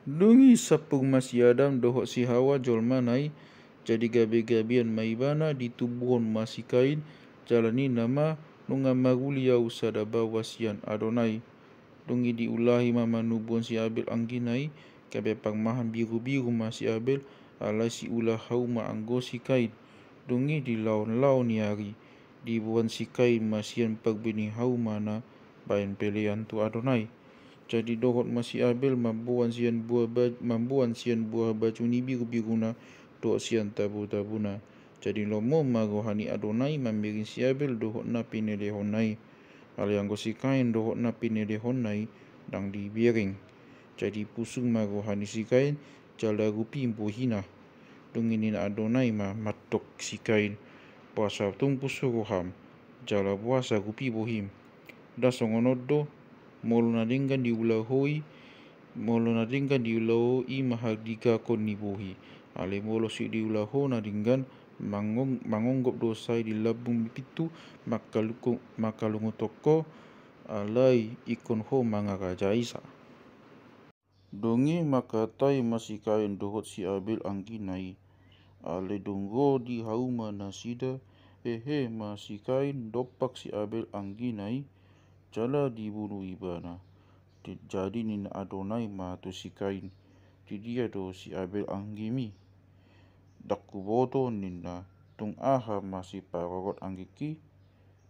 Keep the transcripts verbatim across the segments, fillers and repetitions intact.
Dung i sampung ma si Adam dohot si Hawa jolmana i, jadi gabe-gabean ma ibana, ditubuhon ma si Kain, jala ninna ma, nunga maruli ahu sada baoa sian Adonai. Dung i diulahi ma manubuhon si Abel anggina i, gabe parmahan birubiru ma si Abel, alai siula hauma anggo si Kain. Dung i di laonlaon ni ari, diboan si Kain ma sian parbue ni haumana baen pelean tu Adonai. Jadi dohot ma si Abel mamboan sian buah ba-, mamboan sian buah baju ni birubiruna dohot sian tabutabuna. Jadi lomo ma roha ni Adonai mambereng si Abel dohot na pinelehonna i. Alai anggo si Kain dohot na pinelehonna i ndang dibereng. Jadi pusung ma roha ni si Kain, jala rupi bohina. Dung i ninna Adonai ma mandok si Kain, boasa tung pusu roham, jala boasa rupi bohim? Nda songon on do, molo na denggan diula ho i, molo na denggan diula ho i ma hardingkon ni bohi. Alai molo so diula ho na denggan, mangong-, mangonggop do sai di lambung ni pintu, mangkalungu-, mangkalunguton ho, alai ingkon ho mangarajai sa. Dung i mangkatai ma si Kain dohot si Abel anggina i. Alai dung ro di hauma nasida, hehe ma si Kain dompak si Abel anggina i, jala dibunu ibana. Di-, jadi ninna Adonai ma tu si Kain, didia do si Abel anggim i? Ndang huboto ninna, tung aha ma siparorot anggingki?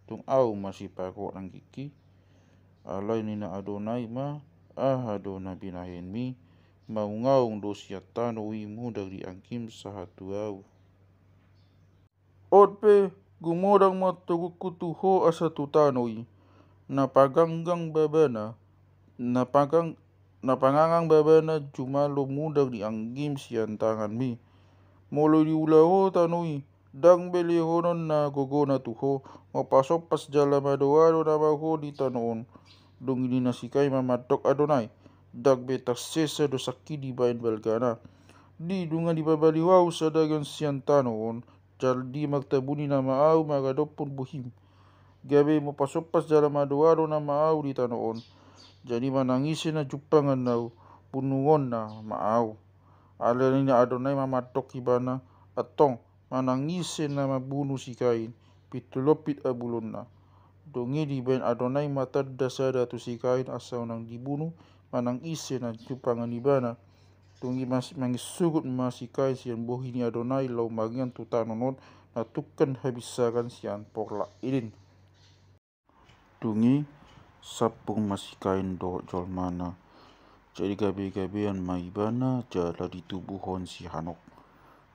Tung ahu ma siparorot anggingki? Alai ninna Adonai ma, aha do na binahenmi? Maungaung do sian tano i mudar di anggim sahat tu ahu. On pe, gumodang ma togungku tu ho asa tu tano i. Na paganggang babana, na pagang-, na pangangang babana jumalo mudar di anggim sian tanganmi. Molo diula ho tano i, ndang be lehonon na gogona tu ho, mapasompas jala madoado nama ho di tano on. Dung i ninna si Kain ma mandok Adonai, ndang be tarsesa do sangki dibaen balgana. Di nunga dipabaliho ahu sadarion sian tano on, jala di martabuni nama ahu maradophon bohim. Gabe mapasompas jala madoado nama ahu di tano on. Jadi manang ise na jumpangan ahu, bunuhon nama ahu. Alai ninna Adonai ma mandok ibana, antong, manang ise na mambunu si Kain, pintu lompit abulonna. Dung i dibaen Adonai ma tanda sada tu si Kain asa unang dibunu, manang ise na jumpangan ibana. Dung i mas-, manginsugut ma si Kain sian bohi ni Adonai laho maringan tu tano on na tungkan habinsaran sian porlak Eden. Dung i sampung ma si Kain dohot jolmana. Jadi gabe-gabean ma ibana jala ditubuhon si Hanok.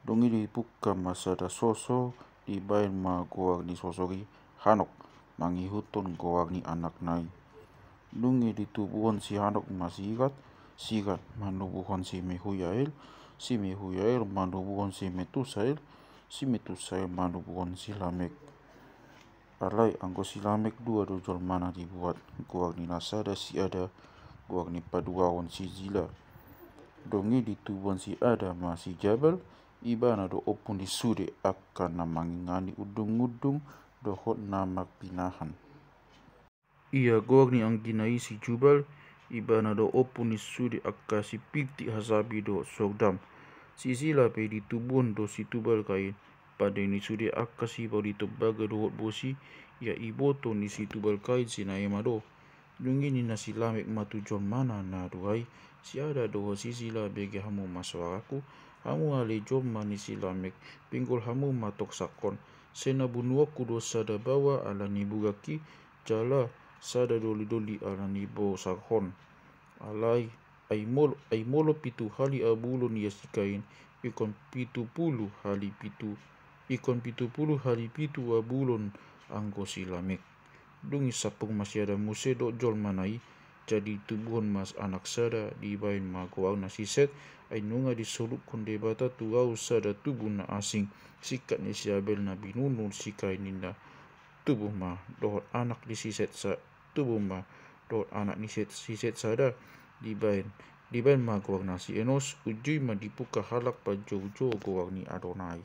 Dung i dipungka ma sada sosor, dibaen ma goar ni sosor i Hanok, mangihuthon goar ni anakna i. Dung i ditubuhon si Hanok ma si Irad, si Irad manubuhon si Mehuyael, si Mehuyael manubuhon si Metusael, si Metusael manubuhon si Lamek. Alai anggo si Lamek dua do jolmana dibuat, goar ni na sada si Ada, goar ni paduahon si Zila. Dung i ditubuhon si Ada ma si Jabal, ibana do ompu ni sude angka na mangingani undungundung dohot na marpinahan. Ia goar ni anggina i si Jubal, ibana do ompu ni sude angka sipirtik hasapi dohot sordam. Si Zila pe ditubuhon do si Tubal Kain, pande ni sude angka sipauli tombaga dohot bosi, ia iboto ni si Tubal Kain si Naema do. Dung i ninna si Lamek ma tu jolmana na dua i, si Ada dohot si Zila, bege hamu ma soarangku, hamu ale jolma ni si Lamek, pinggol hamu ma tongsakkon. Sai na bunuonku do sada baoa ala ni burangki, jala sada dolidoli ala ni bosarhon. Alai, ai mol-, ai molo pitu hali abulon ia si Kain, ingkon pitu pulu hali pitu, ingkon pitu pulu hali pitu abulon anggo si Lamek. Dung i sampung ma si Ada muse dohot jolmana i, jadi ditubuhon ma anak sada, dibaen ma goarna si Set, ai nunga disolukhon Debata tu ahu sada tubu na asing, singkat ni si Abel na binunu si Kain ninna. Tubu ma dohot anak ni si Set sa-, tubu ma dohot anak ni Set, si Set sada, dibaen, dibaen ma goarna si Enos, uju i ma dipungka halak panjoujou goar ni Adonai.